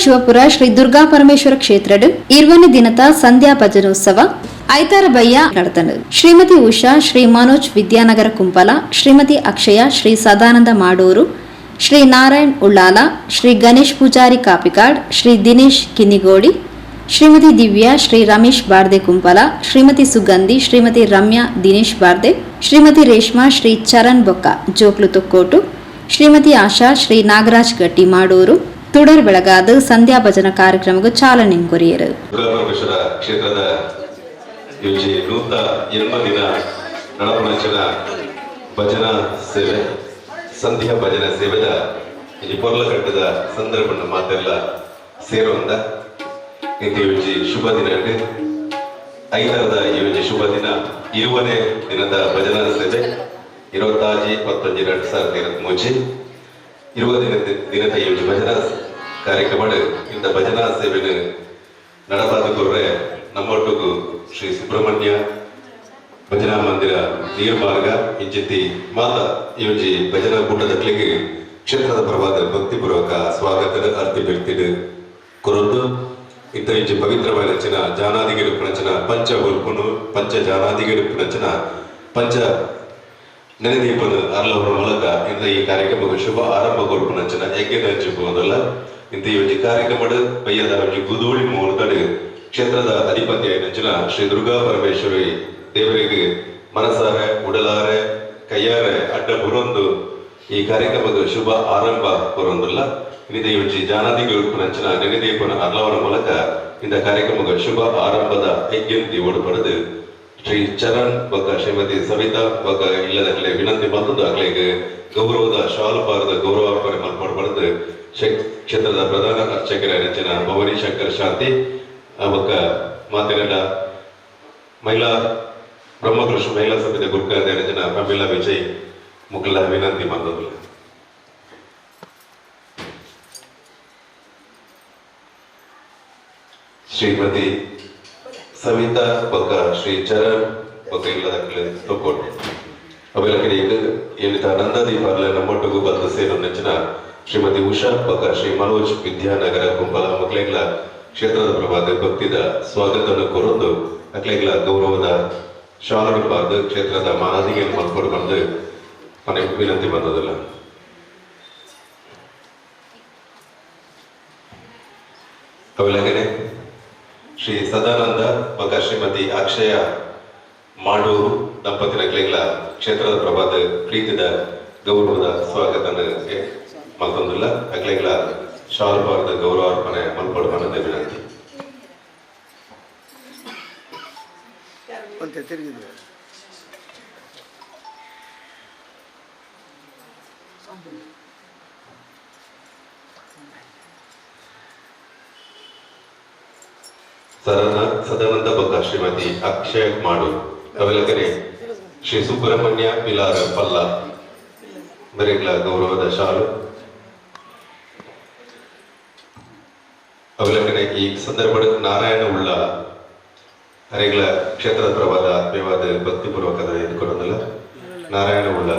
ಶಿವಪುರ ಶ್ರೀ ದುರ್ಗಾ ಪರಮೇಶ್ವರ ಕ್ಷೇತ್ರಡ್ 20ನೇ ದಿನತ ಸಂಧ್ಯಾ ಭಜನೋತ್ಸವ ಐತಾರ ಬಯ್ಯ ನಡತಂಡು. ಶ್ರೀಮತಿ ಉಷಾ, ಶ್ರೀ ಮನೋಜ್ ವಿದ್ಯಾನಗರ ಕುಂಪಲ, ಶ್ರೀಮತಿ ಅಕ್ಷಯ, ಶ್ರೀ ಸದಾನಂದ ಮಾಡೂರು, ಶ್ರೀ ನಾರಾಯಣ್ ಉಳ್ಳಾಲ, ಶ್ರೀ ಗಣೇಶ್ ಪೂಜಾರಿ ಕಾಪಿಕಾಡ್, ಶ್ರೀ ದಿನೇಶ್ ಕಿನ್ನಿಗೋಡಿ, ಶ್ರೀಮತಿ ದಿವ್ಯಾ, ಶ್ರೀ ರಮೇಶ್ ಬಾರ್ದೆ ಕುಂಪಲ, ಶ್ರೀಮತಿ ಸುಗಂಧಿ, ಶ್ರೀಮತಿ ರಮ್ಯಾ ದಿನೇಶ್ ಬಾರ್ದೆ, ಶ್ರೀಮತಿ ರೇಷ್ಮಾ, ಶ್ರೀ ಚರಣ್ ಬೊಕ್ಕ ಜೋಕ್ಲು ತೊಕ್ಕೋಟು, ಶ್ರೀಮತಿ ಆಶಾ, ಶ್ರೀ ನಾಗರಾಜ್ ಗಟ್ಟಿ ಮಾಡೂರು ತುಡರ್ ಬೆಳಗಾದ ಸಂಧ್ಯಾ ಭಜನಾ ಕಾರ್ಯಕ್ರಮಕ್ಕೆ ಚಾಲನೆ ಕೊರಿಯರು. ದುರ್ಗಾಪರಮೇಶ್ವರ ಕ್ಷೇತ್ರದ ಯೋಜಿ 180 ದಿನ ನಡಪುನಂಚಿನ ಭಜನಾ ಸೇವೆ, ಸಂಧ್ಯಾ ಭಜನಾ ಸೇವೆದ ಈ ಪೊರ್ಲಕಟ್ಟದ ಸಂದರ್ಭ ಮಾತೆಲ್ಲ ಸೇರುವಂದ ಇಂತ ಯೋಜಿ ಶುಭ ದಿನ. ಐತರದ ಈ ಶುಭ ದಿನ 20ನೇ ದಿನದ ಭಜನಾ ಸೇವೆ, 26-11-2023, 20 ದಿನದ ಈ ಭಜನಾ ಕಾರ್ಯಕ್ರಮ. ಇಂಥ ಭಜನಾ ಸೇವೆನ ನಡಪಾದ ಕೊರ್ರೆ ನಮ್ಮೊಟ್ಟುಗು ಶ್ರೀ ಸುಬ್ರಹ್ಮಣ್ಯ ಭಜನಾ ಮಂದಿರ ನೀರ್ಮಾರ್ಗ ಇಂಚಿತ್ತಿ ಮಾತ ಈ ಒಂಜಿ ಭಜನಾ ಕೂಟದಕ್ಲೆಗ್ ಕ್ಷೇತ್ರದ ಪರವಾದ ಭಕ್ತಿಪೂರ್ವಕ ಸ್ವಾಗತದ ಅರ್ತಿ ಬಿರ್ತಿಡ್ ಕೊರೊಂದು, ಇಂಥ ಇಂಚಿ ಪವಿತ್ರವಾದ ರಚನ ಜಾನಾದಿಗೆ ರಚನ ಪಂಚ ಉಲ್ಪುನು ಪಂಚ ಜಾನಾದಿಗೆ ರಚನ ಪಂಚ ನೆನೆದೀಪನ ಅರ್ಲವರ ಮೂಲಕ ಇಂಥ ಈ ಕಾರ್ಯಕ್ರಮಕ್ಕೆ ಶುಭ ಆರಂಭ ಕೊರ್ಪುನಂಚಿನ ಯಜ್ಞದ ಹಂಚಿపోದಲ್ಲ. ಇಂಥ ಈ ಒಂಜಿ ಕಾರ್ಯಕ್ರಮಡ್ ಬಯ್ಯದ ಒಂಜಿ ಗುದೋಳಿ ಮುಹೂರ್ತಡ್ ಕ್ಷೇತ್ರದ ಅಧಿಪತಿ ನಂಚಿನ ಶ್ರೀ ದುರ್ಗಾ ಪರಮೇಶ್ವರಿ ದೇವರಿಗೆ ಮನಸಾರೆ, ಉಡಲಾರೆ, ಕೈಯಾರೆ ಅಡ್ಡ ಬುರೊಂದು ಈ ಕಾರ್ಯಕ್ರಮದ ಶುಭ ಆರಂಭ ಕೊರೊಂದುಲ್ಲ. ಇನ್ನಿದ ಈ ಒಂಜಿ ಜಾನಾದಿಗೆ ಉಲ್ಪುನಂಚಿನ ನೆನೆದೀಪನ ಅರ್ಲವರ ಮೂಲಕ ಇಂದ ಕಾರ್ಯಕ್ರಮದ ಶುಭ ಆರಂಭದ ಯಜ್ಞ ಓಡುಪಡೆದು ಶ್ರೀ ಚರಣ್ ಬೊಕ್ಕ ಶ್ರೀಮತಿ ಸವಿತಾ ಬೊಕ್ಕ ಇಲ್ಲದಕ್ಲೆ ವಿನಂತಿ ಮಲ್ತೊಂದು, ಅಕ್ಲೆಗ್ ಗೌರವದ ಶಾಲು ಪಾರದ ಗೌರವ ಮಲ್ಪೊಡು ಪಡೆದು ಕ್ಷೇತ್ರದ ಪ್ರಧಾನ ಅರ್ಚಕರ ರಚನ ಭವಾನಿ ಶಂಕರ್ ಶಾಂತಿ ಬೊಕ್ಕ ಮಾತೆರೆಲ್ಲ ಮಹಿಳಾ ಬ್ರಹ್ಮಕೃಷ್ಣ ಮಹಿಳಾ ಸಮಿತಿ ಗುರ್ಕಾರ್ದ ರಚನ ಪ್ರಮೀಳಾ ವಿಜಯ್ ಮುಕುಲ ವಿನಂತಿ ಮಲ್ತೊಂದುಲ್ಲ. ಶ್ರೀಮತಿ ಸವಿತಾ ಬೊಕ್ಕ ಶ್ರೀ ಚರಣ್ ಬೊಕ್ಕ ಇಲ್ಲದಕ್ಲೆ ತೊಕ್ಕೋಟು ಅವೆಲ್ಲ ಕಡೆಗೆ ಏನಿತ ನಂದಾದೀಪ ನಮ್ಮೊಟ್ಟಿಗೂ ಬಂದು ಸೇರು ನೆಚ್ಚಿನ ಶ್ರೀಮತಿ ಉಷಾ ಬೊಕ್ಕ ಶ್ರೀ ಮನೋಜ್ ವಿದ್ಯಾನಗರ ಕುಂಬಲ ಮಕ್ಕಳಿಗಳ ಕ್ಷೇತ್ರದ ಪ್ರಭಾತ ಭಕ್ತಿದ ಸ್ವಾಗತವನ್ನು ಕೋರೊಂದು, ಅಕ್ಲೆಗ್ಲ ಗೌರವದ ಶಾಲು ಬಾರ್ದು ಕ್ಷೇತ್ರದ ಮಾನಾದಿಗೆ ಮಲ್ಕೊಡು ಬಂದು ಮನೆ ವಿನಂತಿ ಬಂದದಿಲ್ಲ. ಅವೆಲ್ಲಗನೆ ಶ್ರೀ ಸದಾನಂದ ಮಗ ಶ್ರೀಮತಿ ಅಕ್ಷಯ ಮಾಡೂರು ದಂಪತಿನ ಕ್ಷೇತ್ರದ ಪ್ರಭಾತ ಪ್ರೀತಿದ ಗೌರವದ ಸ್ವಾಗತ ಮಲ್ತೊಂದುಲ್ಲ. ಅಕ್ಲೆಗ್ಲ ಶಾಲು ಬಾರ್ದ ಗೌರವಾರ್ಪಣೆ ಮಲ್ಪೊಡು ಪನ್ನದ ವಿನಂತಿ. ಅಂತ ತಿರುಗಿದ್ರು. ಸದಾನಂದ ಬೊಕ್ಕ ಶ್ರೀಮತಿ ಅಕ್ಷಯ್ ಮಾಡೂರು. ಅವೆಲ್ಲಕನೆ ಶ್ರೀ ಸುಬ್ರಹ್ಮಣ್ಯ ಪಿಲಾರ ಪಲ್ಲ ಬರೆಗ್ಲ ಗೌರವದ ಶಾಲು. ಅವೆಲ್ಲಕನೆ ಈ ಸಂದರ್ಭ ನಾರಾಯಣ ಉಳ್ಳ ಅರೆಗಳ ಕ್ಷೇತ್ರದ ಪ್ರವಾದ ಆತ್ಮೀಯವಾದ ಭಕ್ತಿಪೂರ್ವಕದ ಎದ್ಕೊಡೋದಿಲ್ಲ. ನಾರಾಯಣ ಉಳ್ಳ,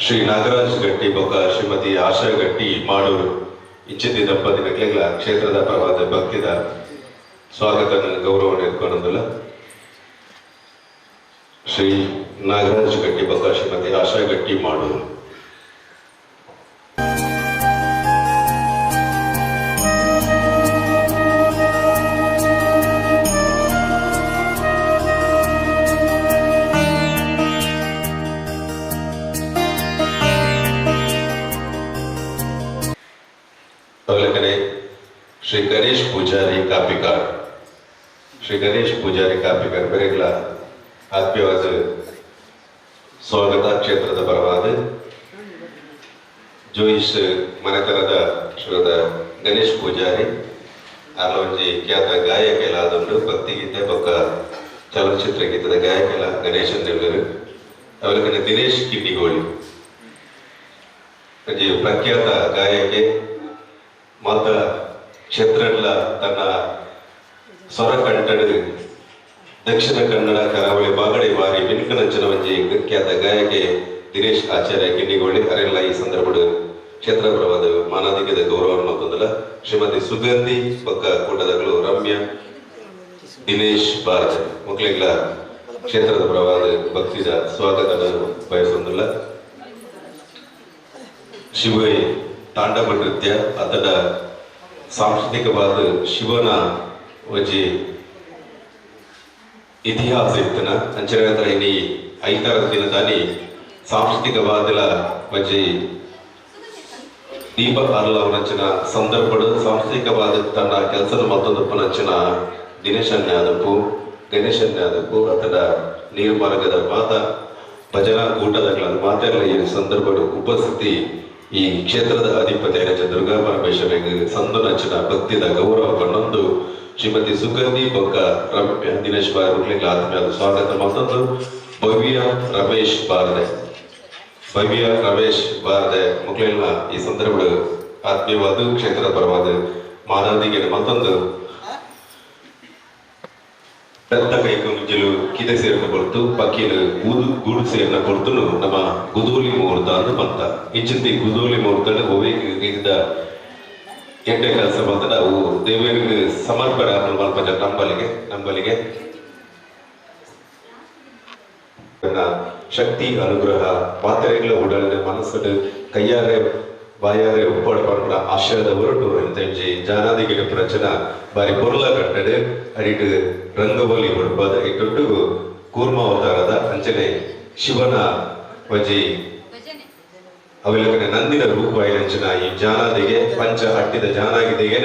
ಶ್ರೀ ನಾಗರಾಜ್ ಗಟ್ಟಿ ಬೊಕ್ಕ ಶ್ರೀಮತಿ ಆಶಾ ಗಟ್ಟಿ ಮಾಡೂರು ಇಚ್ಛಿತಿ ದಂಪತಿ ನಕ್ಲೆಗ್ಲ ಕ್ಷೇತ್ರದ ಪ್ರವಾದ ಭಕ್ತಿದ ಸ್ವಾಗತ ಗೌರವ ಎದ್ಕೊಡೋದಿಲ್ಲ. ಶ್ರೀ ನಾಗರಾಜ್ ಗಟ್ಟಿ ಬೊಕ್ಕ ಶ್ರೀಮತಿ ಆಶಾ ಗಟ್ಟಿ ಮಾಡೂರು. ಅವಲಕನೆ ಶ್ರೀ ಗಣೇಶ್ ಪೂಜಾರಿ ಕಾಪಿಕಾಡ್, ಶ್ರೀ ಗಣೇಶ್ ಪೂಜಾರಿ ಕಾಪಿಕಾಡ್ ಬರೆಗ್ಲ ಆತ್ಮೀಯವಾದ ಸ್ವಾಗತ ಕ್ಷೇತ್ರದ ಪರವಾದ. ಜೋಯಿಸ್ ಮನೆತನದ ಶ್ರೀದ ಗಣೇಶ್ ಪೂಜಾರಿ ಆರ್ಲ ಒಂಜಿ ಖ್ಯಾತ ಗಾಯಕ ಎಲ್ಲ ಆದುಂಡು. ಭಕ್ತಿಗೀತೆ ಬೊಕ್ಕ ಚಲನಚಿತ್ರ ಗೀತದ ಗಾಯಕ ಎಲ್ಲ ಗಣೇಶನ್ ದೇವರು. ಅವಲಕನೆ ದಿನೇಶ್ ಕಿನ್ನಿಗೋಳಿ ಒಂಜಿ ಪ್ರಖ್ಯಾತ ಗಾಯಕೆ, ಮಾತ ಕ್ಷೇತ್ರಡ್ಲ ತನ್ನ ಸ್ವರ ಕಂಠಡ್ ದಕ್ಷಿಣ ಕನ್ನಡ ಕರಾವಳಿ ಬಾಗಡೆ ಬಾರಿ ಮಿನ್ಕನಂಚಿನ ಒಂಜಿ ಖ್ಯಾತ ಗಾಯಕೆ ದಿನೇಶ್ ಆಚಾರ್ಯ ಕಿನ್ನಿಗೋಳಿ ಅರೆಲ್ಲ ಈ ಸಂದರ್ಭಡ್ ಕ್ಷೇತ್ರಪರವಾದ ಮಾನಾಧಿಕದ ಗೌರವವನ್ನು ಮತ್ತೊಂದಲ್ಲ. ಶ್ರೀಮತಿ ಸುಗಂಧಿ ಬೊಕ್ಕ ಕೂಟದಗಳು ರಮ್ಯ ದಿನೇಶ್ ಭಾರತ್ ಮಕ್ಕಳಿಗೆಲ್ಲ ಕ್ಷೇತ್ರದ ಪರವಾದ ಭಕ್ತಿದ ಸ್ವಾಗತ ಬಯಸೊಂದಿಲ್ಲ. ಶಿವ ತಾಂಡವ ನೃತ್ಯ ಅದರ ಸಾಂಸ್ಕೃತಿಕವಾದ ಶಿವನ ಒಂಜಿ ಇತಿಹಾಸ ಇತ್ತನ. ಅಂಚನೆ ಇನಿ ಐತಾರದ ದಿನದಾನಿ ಸಾಂಸ್ಕೃತಿಕವಾದಲ ಒಂಜಿ ದೀಪ ಅರ್ಲವನಂಚಿನ ಸಂದರ್ಭಡು ಸಾಂಸ್ಕೃತಿಕವಾದ ತನ್ನ ಕೆಲಸದ ಮತ್ತೊಂದಪ್ಪನಂಚಿನ ದಿನೇಶನ್ಯಾದಪ್ಪು, ಗಣೇಶನ್ಯಾದಪ್ಪು ಅತಡ ನೀರ್ಮಾರ್ಗದ ಮಾತ ಭಜನಾ ಕೂಟದಗಳ ಮಾತೆಲ್ಲ ಈ ಸಂದರ್ಭಡು ಉಪಸ್ಥಿತಿ ಈ ಕ್ಷೇತ್ರದ ಅಧಿಪತಿ ದುರ್ಗಾ ಪರಮೇಶ್ವರಿಗೆ ಸಂದು ನಂಚಿನ ಭಕ್ತಿದ ಗೌರವ ಕಣ್ಣೊಂದು ಶ್ರೀಮತಿ ಸುಗಂಧಿ ಬೊಕ್ಕ ರಮ್ಯ ದಿನೇಶ್ ಬಾರ್ ಆತ್ಮೀಯ ಸ್ವಾಗತ. ಮತ್ತೊಂದು ಭವ್ಯ ರಮೇಶ್ ಬಾರ್ದೆ, ಭವ್ಯ ರಮೇಶ್ ಬಾರ್ದೆ ಮಕ್ಕಳೆಲ್ಲ ಈ ಸಂದರ್ಭ ಆತ್ಮೀಯವಾದ ಕ್ಷೇತ್ರದ ಪರವಾದ ಮಾನಾದಿಗೆ. ಮತ್ತೊಂದು ಪೆತ್ತ ಕೈಕು ಮುಂಜಲು ಕಿದೆ ಸೇರಿನ ಹೊರತು ಪಕ್ಕಿಲು ಗೂದು ಗೂಡು ಸೇರಿನ ಹೊರತುನು ನಮ್ಮ ಗುದೋಲಿ ಮುಹೂರ್ತ ಅಂದು ಬಂತ. ಇಂಚಿಂತಿ ಗುದೋಲಿ ಮುಹೂರ್ತ ಒವೇ ರೀತಿದ ಎಡ್ಡೆ ಕೆಲಸ ಬಂತ ಅವು ದೇವರಿಗೆ ಸಮರ್ಪಣೆ ಮಲ್ಪ ನಂಬಲಿಗೆ ನಂಬಲಿಗೆ ಶಕ್ತಿ ಅನುಗ್ರಹ ಪಾತ್ರೆಗಳ ಉಡಲಿನ ಮನಸ್ಸು ಕೈಯಾರೆ ಬಾಯಾರೆ ಉಪ್ಪಾಡು ಪನ್ಪುನ ಆಶಯದ ಹೊರಟು ಎಂತ ಜಾನಾದಿಗೆ ರಚನ ಬಾರಿ ಪೊರ್ಲ ಕಟ್ಟಡು ಅಡಿಟ್ ರಂಗವಲ್ಲಿ ಕೊಡ್ಪಾದ ಇಟ್ಟೊಟ್ಟು ಕೂರ್ಮ ಅವತಾರದ ಅಂಚನೆ ಶಿವನ ಒಂಜಿ ಅವಿಲಕನೆ ನಂದಿನ ರೂಪ ಅಂಚಿನ ಈ ಜಾನಾದಿಗೆ ಪಂಚ ಅಟ್ಟಿದ ಜಾನಾಗಿದೆಗೆ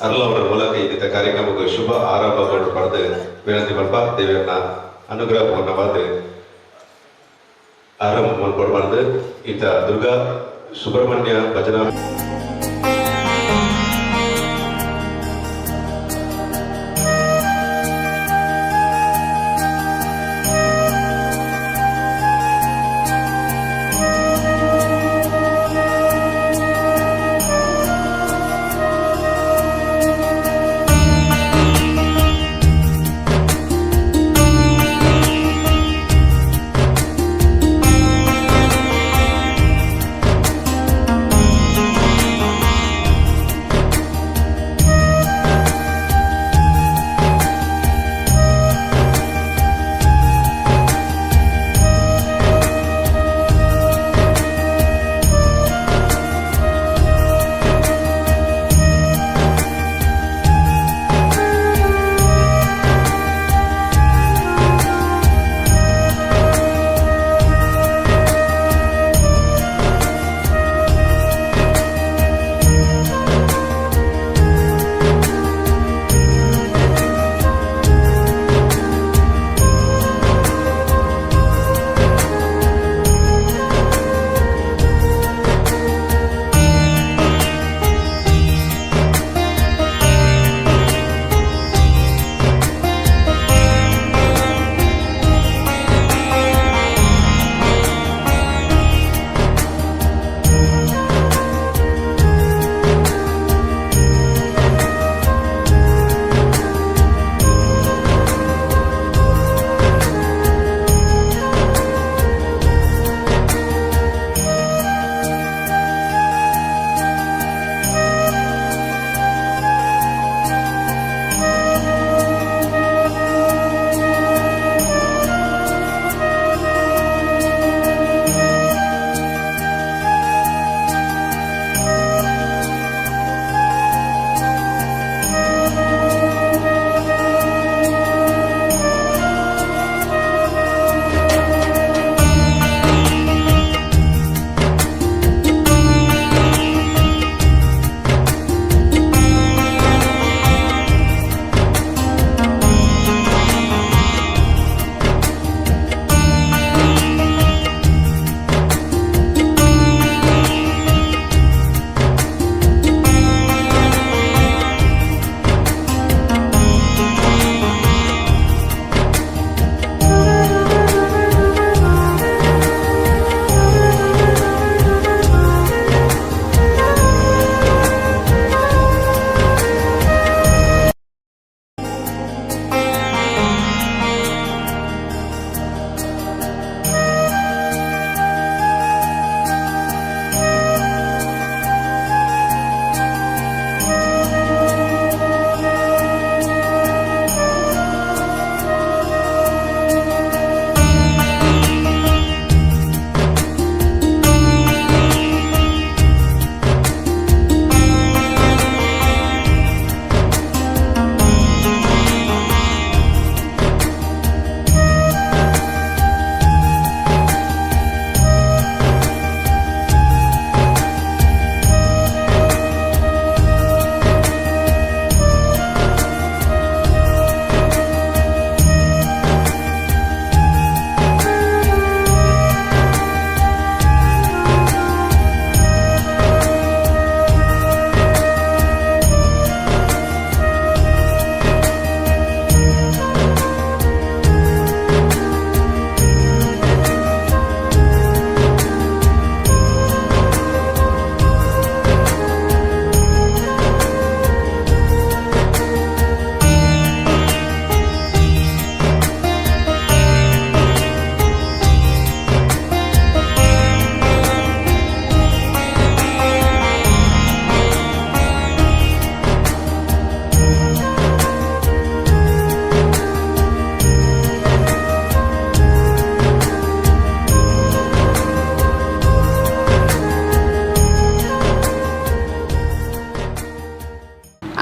ಅರ್ಲವರ ಮೂಲಕ ಇದ್ದ ಕಾರ್ಯಕ್ರಮಕ್ಕೆ ಶುಭ ಆರಂಭ ಪಡೆದು ವಿನಂತಿ ಮಲ್ಪ. ದೇವರನ್ನ ಅನುಗ್ರಹ ಪೂರ್ಣವಾದ ಆರಂಭ ಮಲ್ಪಡ್ಬಾರ್ದು ಈತ ದುರ್ಗಾ ಸುಬ್ರಹ್ಮಣ್ಯ ಭಜನಾ.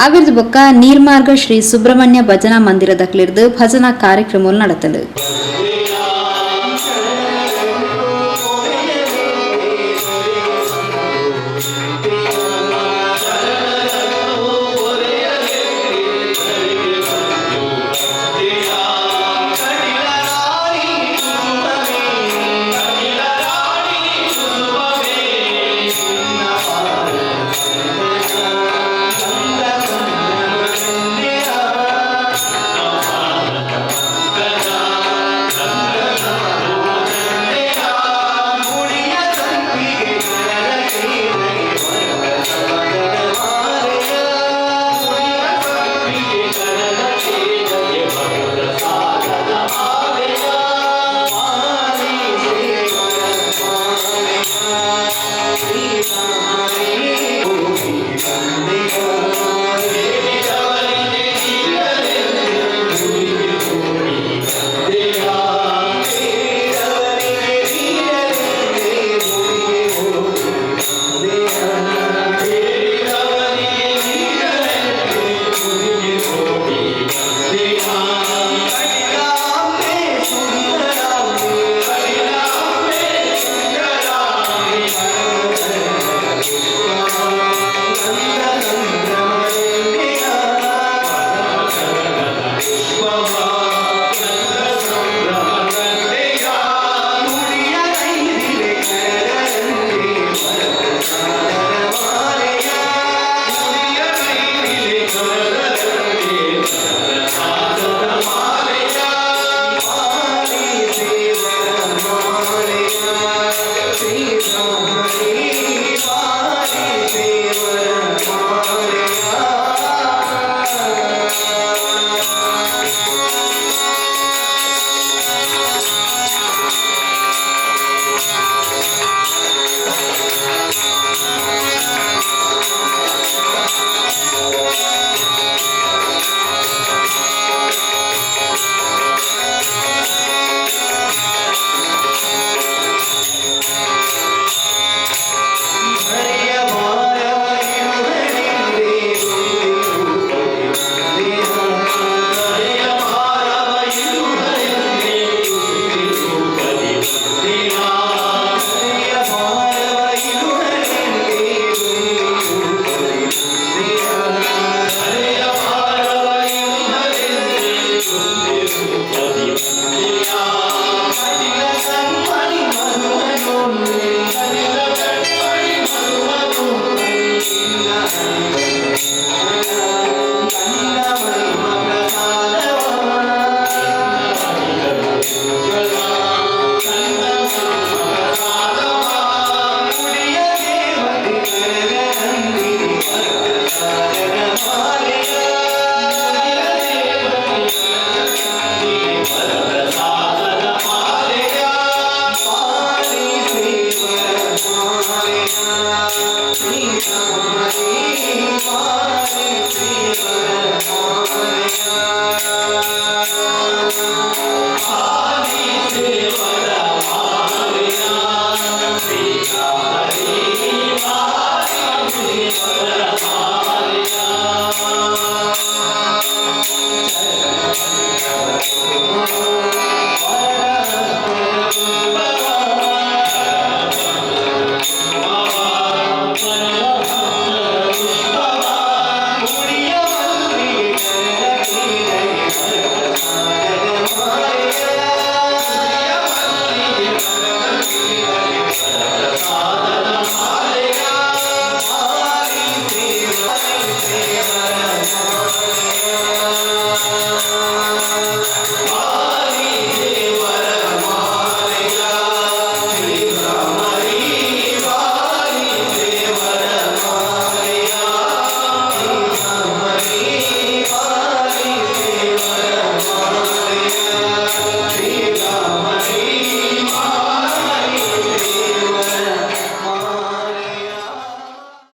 ಅವಿರ್ದ್ ಬೊಕ್ಕ ನೀರ್ಮಾರ್ಗ ಶ್ರೀ ಸುಬ್ರಹ್ಮಣ್ಯ ಭಜನಾ ಮಂದಿರದಕ್ಲೆರ್ದ್ ಭಜನಾ ಕಾರ್ಯಕ್ರಮ ನಡತ್ಂಡ್.